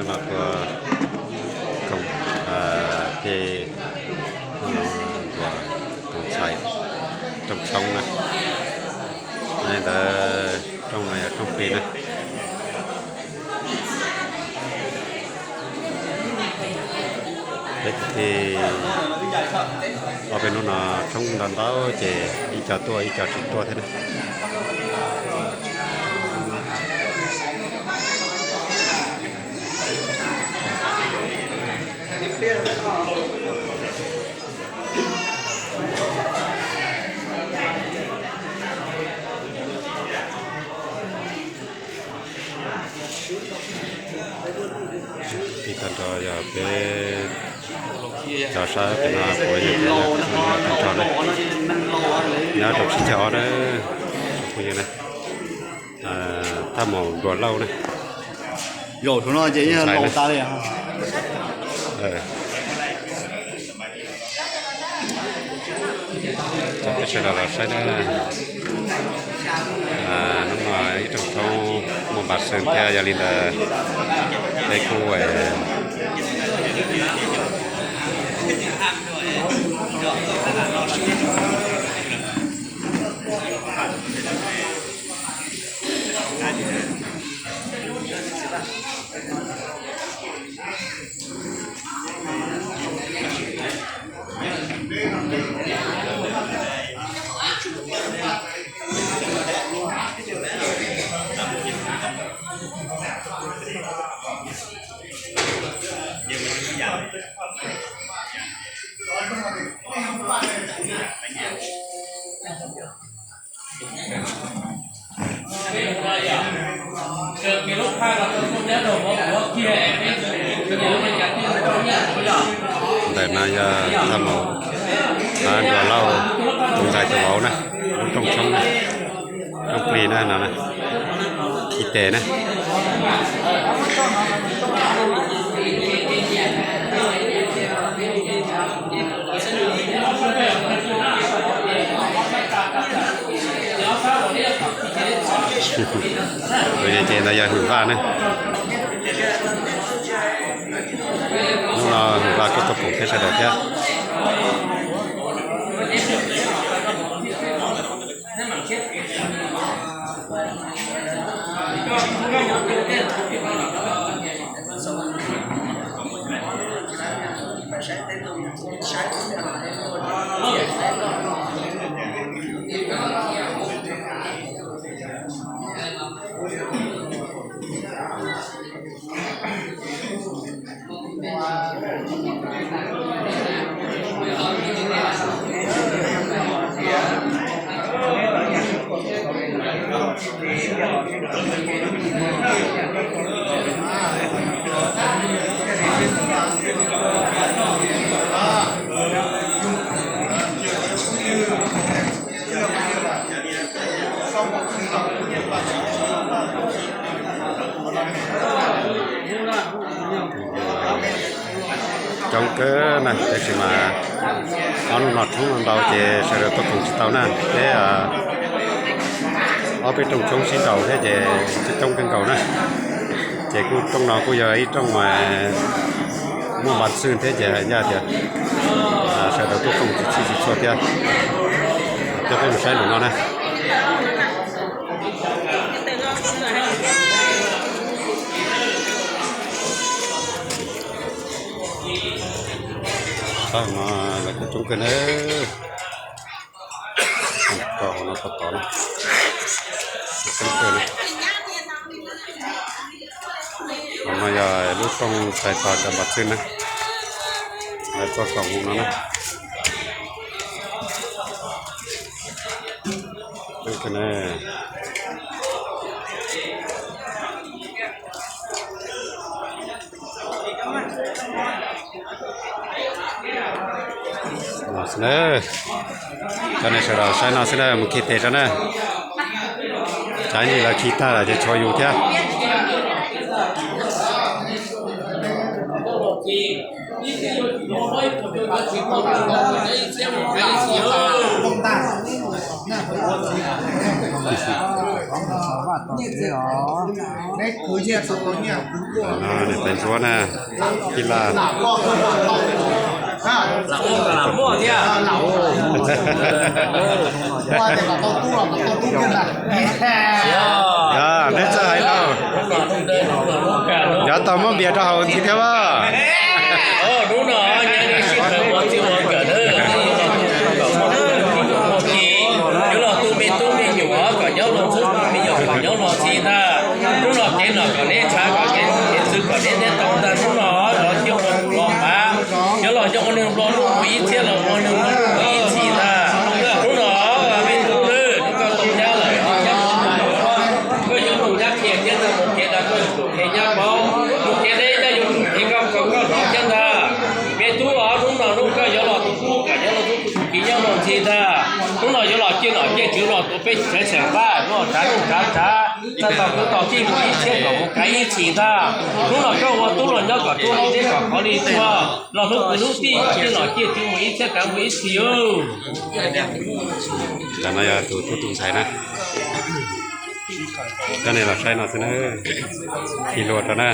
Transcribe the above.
No tuaj koom peb ua tus ntxhais rooj tshoob na. Ntawd rooj no yog rooj plig na. Peb kwv tij ob peb hnub no tshoob ntau ntau ces ib co tuaj ib co tsis tuaj thiab na. Tij tag nrho yog peb cov saib peb no puas yog tag nrho na. Nyob rau sib caug ob na, phooj ywg na. Thaj maum Nruas Lauj na. Zaum no ces yeej laus tas li. Cov peb sawv daws los saib na. Hnub no ib rooj tshoob muaj npas xwm thiab, yog li ntawd peb kuj Ntawm no yog thaj maum Nruas Lauj tus ntxhais tus vauv na, lub rooj tshoob, rooj plig na no, khi tes na. Ces ntawd yog Hwm Vaj na. Hnub no Hwm Vaj kuj tuaj koom peb sawv daws thiab. Coob kawg na, tab sis mas ob hnub no tshoob ntau ces sawv daws tuaj koom tsis tau na. Peb ob peb rooj tshoob sib nraus thiab ces coob kawg nkaus na. Ces kuj rooj no kuj yog ib rooj muaj npas xwm thiab ces hais ncaj tias sawv daws tuaj koom tsis txhij tsis txhua thiab. Coj peb mus saib ntawm no na. Sab hauv no lawv kuj coob kawg na. Tau hauv no tau tod na. Coob kawg na. Hauv no yog lub rooj txais tos cov npam txwj na. Lawv tuaj koom hauv no na. Coob kawg na. Cov nej sawv daws saib no xwb na, mus khi tes tso na. Tsam ib ntsis lawv khi tag lawm ces tshuav yus thiab. Niam tais Ntsuab na, Phi Laj. Neb txawj hais lauj. Yog tau muab npias rau hauv ntxiv thiab as. Yuav los tu me tub me nyuam kom nyob los ntxub, me nyuam kom nyob los ntxhi ntag. Hnub no kev noj kom neb tshav, kom kev txwv kom neb neb tau ntag. Hnub no los cia ua tus los pav, yuav los nyob ua neeg nplua nuj mus ib txhiab los ua neeg nplua nuj mus ib txhis ntag. Hnub no me tub, hnub koj tau nyab lawm, koj yuav mus nyab qhia thiab ntag, mus kev ntag koj yuav tsum qhia nyab paub, mus kev deb nyab yuav tsum qhia koj kom koj hnov thiab ntag. Me tub os, hnub no hnub koj yuav los tu tub kom nyob los ntxub, tu tus txiv nyob los ntxhi ntag. Hnub no yuav los ciaj nom ciaj tswv los tuav peb sawv tsees pab, los tsav nuj tsav tsav, txog tog kwv tog tij mus ib txhiab kom mus kav ib txhis ntag. Hnub no koj ua tub los nyob kom tub hlub thiab kom khov li tuag, los hlub kwv hlub tij, ciaj nom ciaj tswv mus ib txhiab kav mus ib txhis. Tam no yog tus tub tus ntxhais na, coj nej los saib no xwb na, tig luag rau na.